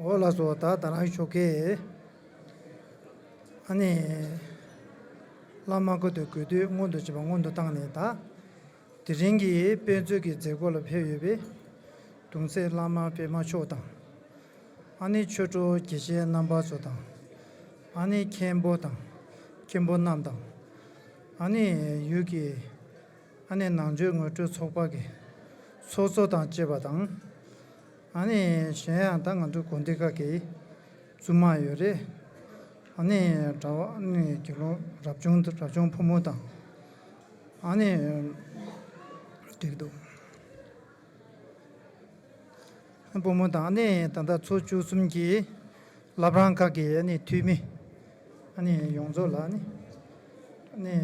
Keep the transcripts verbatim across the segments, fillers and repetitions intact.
འོ་ལགས་སོ། ད་ད་རང་ཆོ་གས་ཨ་ནི་བླ་མ་ཁ་ཐུག་གུས་འདུད་སྔོན་དུ་བྱེད་པ་སྔོན་དུ་བཏང་ནས། ད་དེ་རིང་གི་དཔེ་མཛོད་ཀྱི་མཛད་སྒོ་ལ་ཕེབས་ཡོད་པའི་གདུང་སྲས་བླ་མ་པད་མ་མཆོག་དང་། ཨ་ནི་ཆོས་གྲོགས་དགེ་བཤེས་རྣམ་པ་ཚོ་དང་། ཨ་ནི་མཁན་པོ་དང་མཁན་པོ་རྣམས་དང་། ཨ་ནི་ཡུལ་གྱི་ཨ་ནི་ནང་ཆོས་ངོ་སྤྲོད་ཚོགས་པ་གི་ཚོགས་གཙོ་དང་བཅས་པ་དང་། ཨ་ནི་གཞན་ཡང་ད་ང་ཚོའི་དགོན་སྡེ་ཁག་གི་བཙུན་མ་ཡོད་རེད། ཨ་ནི་གྲྭ་བ་ཨ་ནི་དགེ་སློང་རབ་བྱུང་རབ་བྱུང་ཕོ་མོ་དང་། ཨ་ནི་འགྲིག་འདུག་ཕོ་མོ་དང་། ཨ་ནི་ད་ལྟ་ཚོགས་བཅུ་གསུམ་གྱི་བླ་བྲང་ཁག་གི་ཨ་ནི་འཐུས་མི་ཨ་ནི་ཡོངས་རྫོགས་ལ་ཨ་ནི་ཨ་ནི་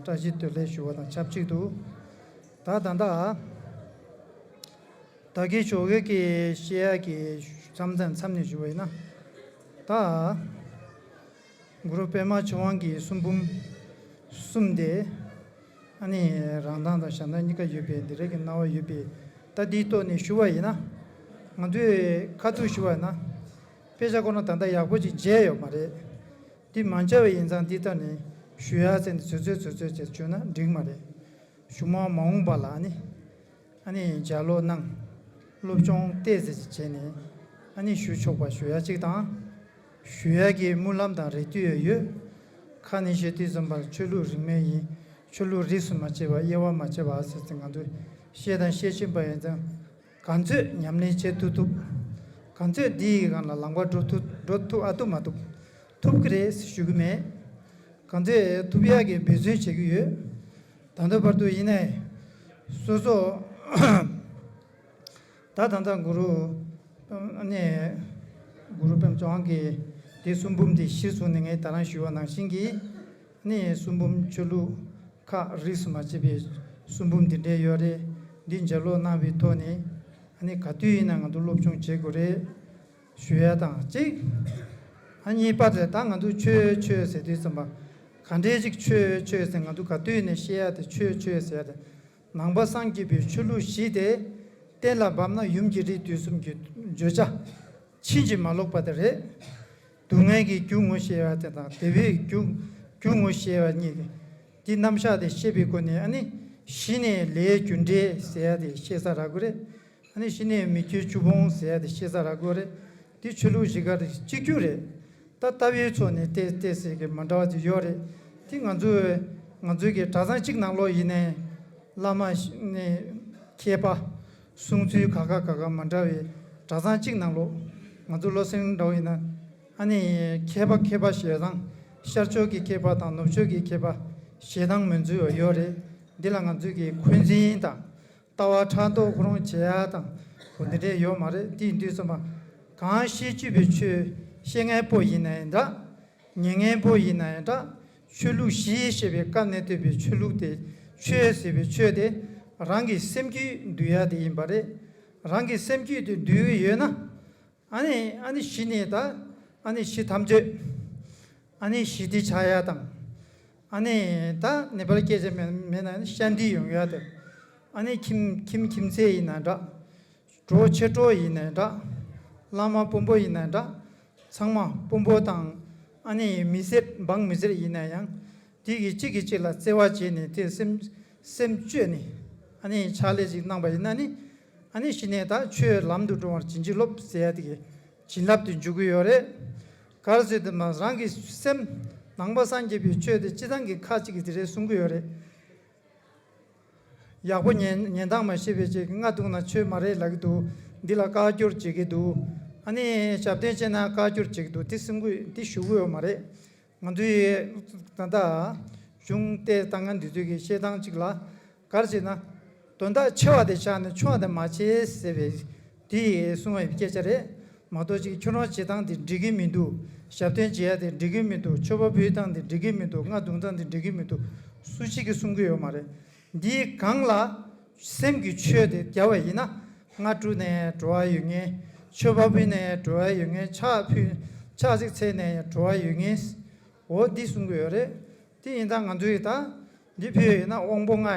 བཀྲ་ཤིས་བདེ་ལེགས་ཞུ་བ་དང་ཆབས་ཅིག་ཏུ། ད་ད་ལྟ་ད་གིན་ཆོ་གས་ཀྱི་བཤད་ཡག་གི་མཚམས་མཚམས་མཚམས་ནས་ཞུ་བ་ཡིན་ན། ད་གུ་རུ་པད་མ་ཆོས་དབང་གི་གསུང་འབུམ་གསུམ་དེ་ཨ་ནི་རང་མདངས་དང་ཞལ་མདངས་གཉིས་ཀ་ཡོད་པའི་འདི་རིགས་ཀྱི་སྣང་བ་ཡོད་པས། ད་འདིའི་ཐོག་ནས་ཞུ་བ་ཡིན་ན། ང་ཚོས་ཁ་ཐུག་ཞུ་བ་ཡིན་ན། དཔེ་ཆ་ཁོ་ན་ད་ལྟ་ཡག་པོ་ཅིག་མཇལ་ཡོད་མ་རེད། འདི་མ་མཇལ་བ་ཡིན་ཙང་འདི་ལྟ་ནས་ཞུ་ཡག་ཟེར་ནས་ཚོད་ཚོད་ཚོད་ཚོད་བྱས་བྱུང་ན་འགྲིག་མ་རེད། གཞུག་མ་མ་འོངས་པ་ལ་ནི་ཨ་ནི་ལྗགས་ཀློག་གནང་། སློབ་སྦྱོང་ཏོག་ཙམ་ཅིག་བྱས་ནས་ཨ་ནི་ཞུ་ཆོག་པ་ཞུ་ཡག་ཅིག་དང་། ཞུ་ཡག་གི་སྨོན་ལམ་དང་རེ་ལྟོས་ཡོད། ཁ་ནས་བཤད་དུས་ཙམ་པར་ཆོས་ལུགས་རིས་མེད་ཡིན། ཆོས་ལུགས་རིས་སུ་མ་ཆད་པ་དབྱེ་བ་མ་ཕྱེ་བ་ཟེར་ཏེ་ང་ཚོས་བཤད་དང་བཤད་བཞིན་པ་ཡིན་ཙང་། ག་ཚོད་ཉམས་ལེན་བྱེད་ཐུབ་ཐུབ། ག་ཚོད་འདི་ཡི་སྒང་ལ་ལམ་ཁ་འགྲོ་ཐུབ་འགྲོ་ཐུབ་ཨ་ཐུབ་མ་ཐུབ། ཐུབ་ཀྱི་རེད་ཞུ་གི་མེད། ག་ཚོད་ཐུབ་ཡག་གི་འབད་བརྩོན་བྱེད་ཀྱི་ཡོད། ད་ལྟ་བར་དུ་ཡིན་ནའི་སོ་སོ་ད་ད་ལྟ་གུ་རུ་ཨ་ནི་གུ་རུ་པད་མ་ཆོས་དབང་གི་དེ་གསུང་འབུམ་དེ་གཞིར་བཟུང་ནས་ངས་ད་རང་ཞུས་པ་ནང་བཞིན་གྱི་ནི་གསུང་འབུམ་ཆོས་ལུགས་ཁག་རིས་སུ་མ་ཆད་པའི་གསུང་འབུམ་འདི་འདྲས་ཡོད་རེད། འདི་ལྗགས་ཀློག་གནང་བའི་ཐོག་ནས་ཨ་ནི་ག་དུས་ཡིན་ན་ང་ཚོ་སློབ་སྦྱོང་བྱེད་དགོས་རེད་ཞུ་ཡ་དང་གཅིག་ཨ་གཉིས་པ་དེ་ད་ང་ཚོ་ཆོས་ཆོས་ཟེར་དུས་ཙམ་པ་ག་འདྲས་ཅིག་ཆོས་ཆོས་ཟེར་ང་ཚོ་ག་དུས་ཡིན་ན་བཤད་ཡ་དེ་ཆོས་ཆོས་ཟེར་ཡ་དེ། ནང་པ་སངས་རྒྱས་པའི་ཆོས་ལུགས་བཞི་དེ་གཏན་ལ་ཕབ་ན་ཡུམ་གྱི་རིགས་དུས་གསུམ་གྱི་བརྗོད་བྱ་ཕྱིན་ཅི་མ་ལོག་པ་དེ་རེད། སྡུག་བསྔལ་གྱི་རྒྱུ་ངོ་ཤེས་པ་དེ་དང་བདེ་བའི་རྒྱུ་རྒྱུ་ངོ་ཤེས་པ་གཉིས་ཀྱི་དེ་རྣམ་གཞག་དེ་ཤེས་པའི་སྒོ་ནས་ཨ་ནི་ཞི་གནས་ལས་རྒྱུ་འབྲས་ཟེར་ཡ་དེ་ཤེས་ས་རག་གི་རེད། ཨ་ནི་ཞི་གནས་མི་སྐྱོའི་ཆུ་བོང་ཟེར་ཡ་དེ་ཤེས་ས་རག་གི་རེད། དེ་ཆོས་ལུགས་བཞི་ཀ་རེད་གཅིག་གྱུར་རེད། ད་ལྟ་བའི་ཕྱོགས་ནས་ཏེ་ཏེ་ཟེར་གི་མ་འདྲ་བ་ཅིག་ཡོད་རེད། དེ་ང་ཚོས་ང་ཚོའི་གི་གྲྭ་ཚང་གཅིག་ནང་ལོགས་ཡིན་ནའི་བླ་མ་ནས་མཁས་པ་གསུང་ཚུལ་ག་ག་ག་ག་མ་འདྲ་བའི་གྲྭ་ཚང་གཅིག་ནང་ལོགས་ང་ཚོ་བློ་སེང་འདྲ་བོ་ཡིན་ན་ཨ་ནི་མཁས་པ་མཁས་པ་ཞེ་སྡང་ཤར་ཕྱོགས་ཀྱི་མཁས་པ་དང་ནུབ་ཕྱོགས་ཀྱི་མཁས་པ་ཞེ་སྡང་མི་འཛུལ་བ་ཡོད་རེད། འདི་ལ་ང་ཚོའི་གི་འཁོན་འཛིན་དང་། ལྟ་བ་ཕྲག་དོག་ཁོ་རང་བྱེད་ཡ་དང་། གོ་འདི་འདྲས་ཡོད་མ་རེད། དེ་ཡིན་དུས་ཙམ་པ། གང་བཤད་བཅུག་པའི་ཆོས་བཤད་མཁན་པོ་ཡིན་ན་ཡང་འདྲ། ཉན་མཁན་པོ་ཡིན་ན་ཡང་འདྲ། ཆོས་ལུགས་བཞི་ཞེས་པའི་བཀའ་ནས་བསྟོད་པའི་ཆོས་ལུགས་དེ་ཆོས་ཟེར་བའི་ཆོས་དེ་རང་གི་སེམས་རྒྱུད་འདུལ་ཡ་དེ་ཡིན་པ་རེད། རང་གི་སེམས་རྒྱུད་དེ་འདུལ་ཡོད་ན། ཨ་ནི་ཨ་ནི་གཞི་ནས་ད་ཨ་ནི་གཞི་ཐམས་ཅད་ཨ་ནི་ཞི་བདེ་ཆགས་ཡ་དང་། ཨ་ནི་ད་ནེ་པ་ལ་སྐད་ཆ་མེད་མེད་ན་ཨ་ནི་ཤཱན་ཏི་ཡོང་ཡ་དང་། ཨ་ནི་ཁྱིམ་ཁྱིམ་ཁྱིམ་མཚེས་ཡིན་ན་འདྲ། གྲོགས་མཆེད་གྲོགས་ཡིན་ན་འདྲ། བླ་མ་དཔོན་པོ་ཡིན་ན་འདྲ། ཚང་མ་དཔོན་པོ་དང་ཨ་ནི་མི་སེར་འབངས་མི་སེར་ཡིན་ན་ཡང་དེ་གི་གཅིག་གིས་གཅིག་ལ་བརྩེ་བ་བྱས་ནས་དེ་སེམས་སེམས་བཅོས་ནས་ཨ་ནི་ཕྱག་ལས་ཅིག་གནང་པ་ཡིན་ན་ནི། ཨ་ནི་གཞི་ནས་ད་ཆོས་ལམ་དུ་འགྲོ་བར་བྱིན་གྱིས་རློབས་ཟེར་ཡ་དེ་གི་བྱིན་རླབས་དེ་འཇུག་གི་ཡོད་རེད། ག་རེ་ཟེར་དུས་མ་རང་གི་སེམས་ནང་པ་སངས་རྒྱས་པའི་ཆོས་དེ་སྤྱི་བཏང་གི་ཁ་ཅིག་གིས་དེ་རེད་གསུང་གི་ཡོད་རེད། ཡག་པོ་ཉན་ཉན་སྟངས་མ་ཤེས་པའི་ཅིག་རྔ་བརྡུངས་ན་ཆོས་མ་རེད་ལབ་ཀྱི་འདུག་འདི་ལ་བཀའ་བཀྱོན་བྱེད་ཀྱི་འདུག་ཨ་ནི་ཞབས་བརྟན་བྱས་ན་བཀའ་བཀྱོན་བྱེད་ཀྱི་འདུག་འདི་གསུང་གི་འདི་ཞུ་གི་ཡོད་མ་རེད། ང་ཚོའི་ད་ལྟ་གཞུང་ཏེ་ལྟ་ངན་འདི་ཚོའི་གི་བཤད་སྟངས་གཅིག་ལ་ག་རེ་བྱས་ན། དོན་དག་ཆེ་བ་དེ་བཞག་ནས་ཆུང་བ་དེ་མ་བྱེད་ཟེར་བའི་དེ་གསུང་བའི་སྐད་ཆ་རེད། མ་གཏོགས་ཅིག་ཁྱོད་རང་བྱེད་སྟངས་དེ་འགྲིག་གི་མི་འདུག་ཞབས་བརྟན་བྱེད་ཡ་དེ་འགྲིག་གི་མི་འདུག་མཆོད་པ་ཕུལ་སྟངས་དེ་འགྲིག་གི་མི་འདུག་རྔ་བརྡུངས་སྟངས་དེ་འགྲིག་གི་མི་འདུག་སུ་གཅིག་གིས་གསུང་གི་ཡོད་མ་རེད། འདིའི་སྒང་ལ་སེམས་ཀྱི་ཆོས་དེ་བརྒྱབ་པ་ཡིན་ན། རྔ་བཀྲུས་ནས་འགྲོ་བ་ཡོད་ངེས། མཆོད་པ་ཕུལ་ནས་འགྲོ་བ་ཡོད་ངེས། ཕྱག་ཕུལ་ཕྱག་ཅིག་འཚལ་ནས་འགྲོ་བ་ཡོད་ངེས། འོ་འདི་གསུང་གི་ཡོད་རེད། དེ་ཡིན་ཙང་ང་ཚོས་ད་འདི་ཕུལ་ཡིན་ན་དབང་པོ་ལྔ་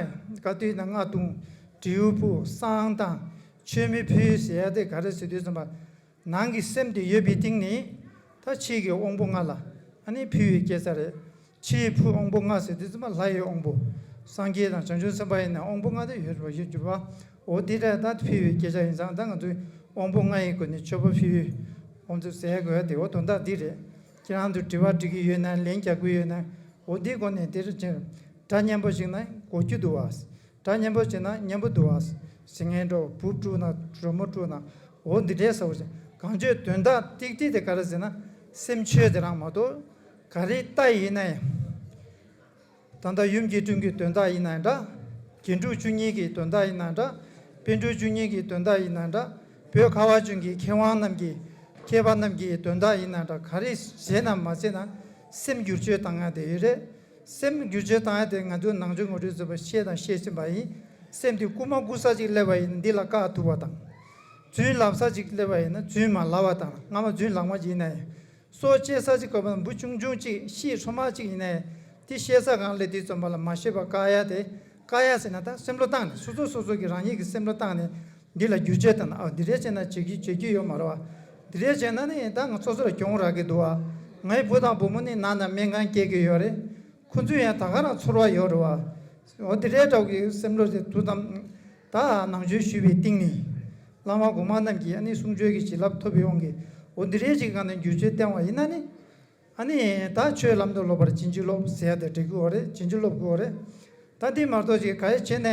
ག་དུས་ན་རྔ་བརྡུངས། དྲིལ་བུ་བསང་དང་མཆོད་མེ་ཕུལ་ཟེར་ཡ་དེ་ག་རེ་ཟེར་དུས་ཙམ་པ། ནང་གི་སེམས་དེ་ཡོད་པའི་སྟེང་ནས་ད་ཕྱིའི་གི་དབང་པོ་ལྔ་ལ་ཨ་ནི་ཕུལ་བའི་སྐད་ཆ་རེད། ཕྱིའི་ཕུ་དབང་པོ་ལྔ་ཟེར་དུས་ཙམ་པ་ལྷ་ཡི་དབང་པོ། སངས་རྒྱས་དང་བྱང་ཆུབ་སེམས་དཔའ་ཡིན་ན་དབང་པོ་ལྔ་དེ་ཡོད་པ་ཡོད་གྱུར་པ། འོ་དེ་འདྲ་ད་ཕུལ་བའི་སྐད་ཆ་ཡིན་ཙང་ད་ང་ཚོས་དབང་པོ་ལྔ་ཡི་སྒོ་ནས་མཆོད་པ་ཕུལ་བའི་དབང་ཚུལ་ཟེར་དགོས་ཡ་དེ་འོ་དོན་དག་འདི་རེད། ཁྱེད་རང་ཚོས་དྲི་བ་འདྲི་གི་ཡོད་ན་ལན་རྒྱག་གི་ཡོད་ན་འོ་དེའི་སྒོ་ནས་དེ་རེད་ཅེས། སྒྲ་སྙན་པོ་ཞིག་ན་གོ་རྒྱུ་འདུག་བ། སྒྲ་སྙན་པོ་བྱས་ན་སྙན་པོ་འདུག་བ། ཟིན་ངན་འགྲོ་བུ་དཀྲུག་ན་རོལ་མོ་དཀྲུག་ན་འོ་འདི་འདྲའི་ཟ་བ་ཞིག་གང་བྱོས་དོན་དག་ཏིག་ཏིག་དེ་ག་རེ་ཟེར་ན་སེམས་ཆོས་དེ་རང་མ་གཏོགས་ག་རེ་ལྟ་ཡིན་ན་ཡང་། ད་ལྟ་ཡུམ་གྱི་དྲུང་གི་དོན་དག་ཡིན་ན་འདྲ། རྒྱན་དྲུག་བཅུ་གཉིས་ཀྱི་དོན་དག་ཡིན་ན་འདྲ། པཎ་གྲུབ་བཅུ་གཉིས་ཀྱི་དོན་དག་ཡིན་ན་འདྲ། བོད་ཁ་བ་ཅན་གྱི་མཁས་དབང་རྣམས་ཀྱི་མཁས་པ་རྣམས་ཀྱི་དོན་དག་ཡིན་ན་འདྲ་ག་རེ་བྱས་ན་མ་བྱས་ན་སེམས་བསྒྱུར་བཅོས་བཏང་ཡ་དེ་ཡོད་རེད། སེམས་བསྒྱུར་བཅོས་བཏང་ཡ་དེ་ང་ཚོའི་ནང་ཆོས་ངོ་སྤྲོད་བཟོས་པ་བཤད་དང་བཤད་བཞིན་པ་ཡིན། སེམས་དེ་རྐུ་མ་རྐུ་ས་ཅིག་སླེབས་པ་ཡིན་ན་འདི་ལ་བཀག་ཐུབ་པ་དང་། རྫུན་ལབ་ས་ཅིག་སླེབས་པ་ཡིན་ན་རྫུན་མ་ལབ་པ་དང་སྔ་མ་རྫུན་ལག་མ་ཅིག་ཡིན་ན་ཡང་། སྲོག་བཅད་ས་ཅིག་དགོས་པ་ན་འབུ་ཆུང་ཆུང་ཅིག་ཤི་ཧྲོ་མ་ཅིག་ཡིན་ན་ཡང་དེ་བཤད་ས་གང་སླེབས་དུས་ཙམ་པ་ལ་མ་བཤད་པ་བཀག་ཡ་དེ་བཀག་ཡ་ཟེར་ན་ད་སེམས་བློ་བཏང་ནས་སོ་སོ་སོ་སོ་གི་རང་ཉིད་ཀྱི་སེམས་བློ་བཏང་ནས་འདི་ལ་བསྒྱུར་བཅོས་བཏང་ན་ཨ་འདི་འདྲས་བྱས་ན་བྱེད་རྒྱུ་བྱེད་རྒྱུ་ཡོད་མ་རེད་བ། འདི་འདྲས་བྱས་ན་ནི་ད་ང་སོ་སོ་ལ་གྱོང་རག་གི་འདུག་བ། ངའི་བུ་དང་བུ་མོ་ནི་ནང་ན་སྨན་ཁང་སྐྱེལ་གི་ཡོད་རེད། ཁོ་ཚོས་ཡང་ད་ག་རང་ཚོར་བ་ཡོད་རེད་བ། འོ་དེ་འདྲའི་འདྲ་བོ་གི་སེམས་བློ་དེ་དུ་དམ། ད་ནང་ཆོས་ཞུས་པའི་སྟེང་ནས། བླ་མ་གོང་མ་རྣམས་ཀྱིས་ཨ་ནི་གསུང་ཆོས་ཀྱི་བྱིན་རླབས་ཐོབ་པའི་དབང་གིས་འོ་འདི་འདྲའི་ཅིག་སྒང་ནས་བསྒྱུར་བཅོས་བཏང་བ་ཡིན་ན་ནི། ཨ་ནི་ད་ཆོས་ལམ་དུ་སློབ་པར་བྱིན་གྱིས་རློབས་ཟེར་ཡ་དེ་འགྲིག་གི་ཡོད་རེད། བྱིན་གྱིས་རློབ་དགོས་རེད། ད་འདི་མ་གཏོགས་ཅིག་ག་རེ་བྱས་ནས་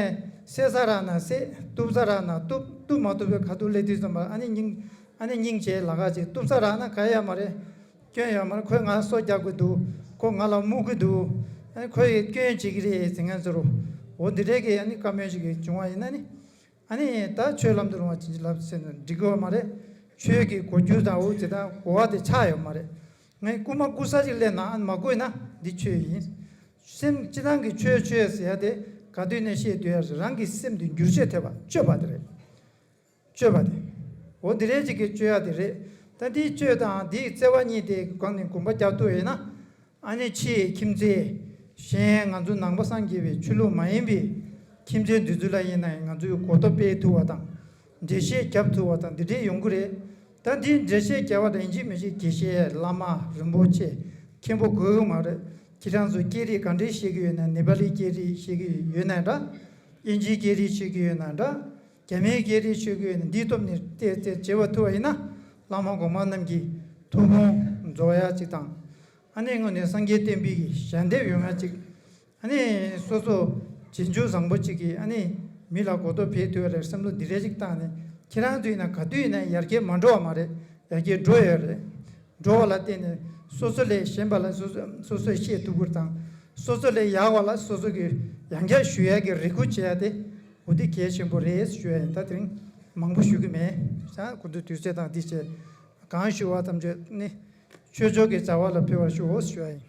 བསད་ས་རག་ན་བསད། གཏུབ་ས་རག་ན་གཏུབ། གཏུབ་མ་ཐུབ་པའི་ཁ་ཐུག་སླེབས་དུས་ཙམ་པ་ཨ་ནི་སྙིང་ཨ་ནི་སྙིང་རྗེ་ལ་ཁ་ཅིག་གཏུབ་ས་རག་ན་ག་ཡ་མ་རེད། སྐྱོན་ཡོད་མ་རེད། ཁོས་ང་སྲོག་རྒྱག་དགོས་འདུག་ཁོ་ང་ལ་དམུགས་ཀྱི་འདུག་ཨ་ནི་ཁོ་ཡི་སྐྱོན་བྱེད་ཀྱི་རེད་ཟེར་མཁན་ཚོ་རུ། འོ་འདི་འདྲའི་གི་ཨ་ནི་བཀའ་མོལ་ཞིག་གི་བྱུང་བ་ཡིན་ན་ནི། ཨ་ནི་ད་ཆོས་ལམ་དུ་རུང་བ་བྱིན་གྱིས་བརླབས་ཟེར་ན་འགྲིག་གི་ཡོད་མ་རེད། ཆོས་ཀྱི་གོ་རྒྱུ་དང་འོ་དེ་དག་གོ་བ་དེ་ཆགས་ཡོད་མ་རེད། ངས་རྐུ་མ་རྐུ་ས་ཅིག་སླེབས་ན་ཨ་ནི་མ་རྐུས་ན་འདི་ཆོས་ཡིན། སེམས་སྤྱི་བཏང་གི་ཆོས་ཆོས་ཟེར་ཡ་དེ་ག་དུས་ནས་བཤད་སྡོད་ཡ་རེད། རང་གི་སེམས་དེ་འགྱུར་བཅོས་ཐེབས་པ་བཅོས་པ་དེ་རེད། བཅོས་པ་དེ། འོ་འདི་རེད་ཅིག་གི་བཅོས་ཡ་དེ་རེད། ད་འདིའི་བཅོས་དང་འདིའི་བརྩེ་བ་གཉིས་དེ་གང་ནས་གོམ་པ་རྒྱག་ཐུབ་ཡིན་ན། ཨ་ནི་ཕྱིའི་ཁྱིམ་མཚེས། གཞན་ང་ཚོ་ནང་པ་སངས་རྒྱས་པའི་ཆོས་ལུགས་མ་ཡིན་པའི་ཁྱིམ་མཚེས་འདི་ཚོ་ལ་ཡིན་ན་ཡང་ང་ཚོས་གོ་རྟོགས་སྤེལ་ཐུབ་པ་དང་། འགྲེལ་བཤད་རྒྱབ་ཐུབ་པ་དང་འདི་འདྲས་ཡོང་གི་རེད། ད་འདིའི་འགྲེལ་བཤད་རྒྱབ་པ་དང་ཡིན་གཅིག་མིན་གཅིག་དགེ་བཤེས་བླ་མ་རིན་པོ་ཆེ་མཁན་པོ་དགོས་ཀྱི་མ་རེད། ཁྱེད་རང་ཚོ་སྐད་རིགས་ག་འདྲས་ཤེས་ཀྱི་ཡོད་ན་ནེ་པ་ལི་སྐད་རིགས་ཤེས་ཀྱི་ཡོད་ན་འདྲ། དབྱིན་ཇིའི་སྐད་རིགས་ཤེས་ཀྱི་ཡོད་ན་འདྲ། རྒྱ་མིའི་སྐད་རིགས་ཤེས་ཀྱི་ཡོད་ན་འདིའི་སྟོབས་ནས་བལྟས་ཏེ་བྱེད་པ་ཐུབ་པ་ཡིན་ན་བླ་མ་གོང་མ་རྣམས་ཀྱི་ཐུགས་དགོངས་རྫོགས་ཡ་གཅིག་དང་། ཨ་ནི་དངོས་གནས་སངས་རྒྱས་བསྟན་པའི་གི་ཞལ་འདེབས་ཡོང་ཡ་གཅིག་ཨ་ནི་སོ་སོ་རྗེས་འཇུག་བཟང་པོ་གཅིག་གིས་ཨ་ནི་མི་ལ་གོ་རྟོགས་འཕེལ་ཐུབ་ཡ་རེད་བསམ་བློ་འདི་རེ་གཅིག་བཏང་ནས་ཁྱེད་རང་ཚོ་ཡིན་ན་ག་དུས་ཡིན་ན་ཡར་རྒྱས་མ་འགྲོ་བ་མ་རེད། ཡར་རྒྱས་འགྲོ་ཡོད་རེད། འགྲོ་བ་ལ་བརྟེན་ནས་སོ་སོ་ལས་གཞན་པ་ལ་སོ་སོ་སོ་སོས་བཤད་ཐུབ་པར་དང་། སོ་སོ་ལས་ཡག་པ་ལ་སོ་སོ་གིས་ཡང་བསྐྱར་ཞུ་ཡག་གི་རེ་སྐུལ་བྱེད་ཡག་དེ་འོ་དེ་གལ་ཆེན་པོ་རེད་ཞུ་ཡ་ཡིན། ད་དེ་རིང་མང་པོ་ཞུ་གི་མེད། ས་ཁོ་ཚོའི་དུས་ཚོད་དང་འདི་བྱས་གང་ཞུ་བ་ཐམས་ཅད་ནི་ཆོས་ཕྱོགས་ཀྱི་བྱ་བ་ལ་ཕུལ་བར་ཞུའོ་ཞུ་ཡ་ཡིན།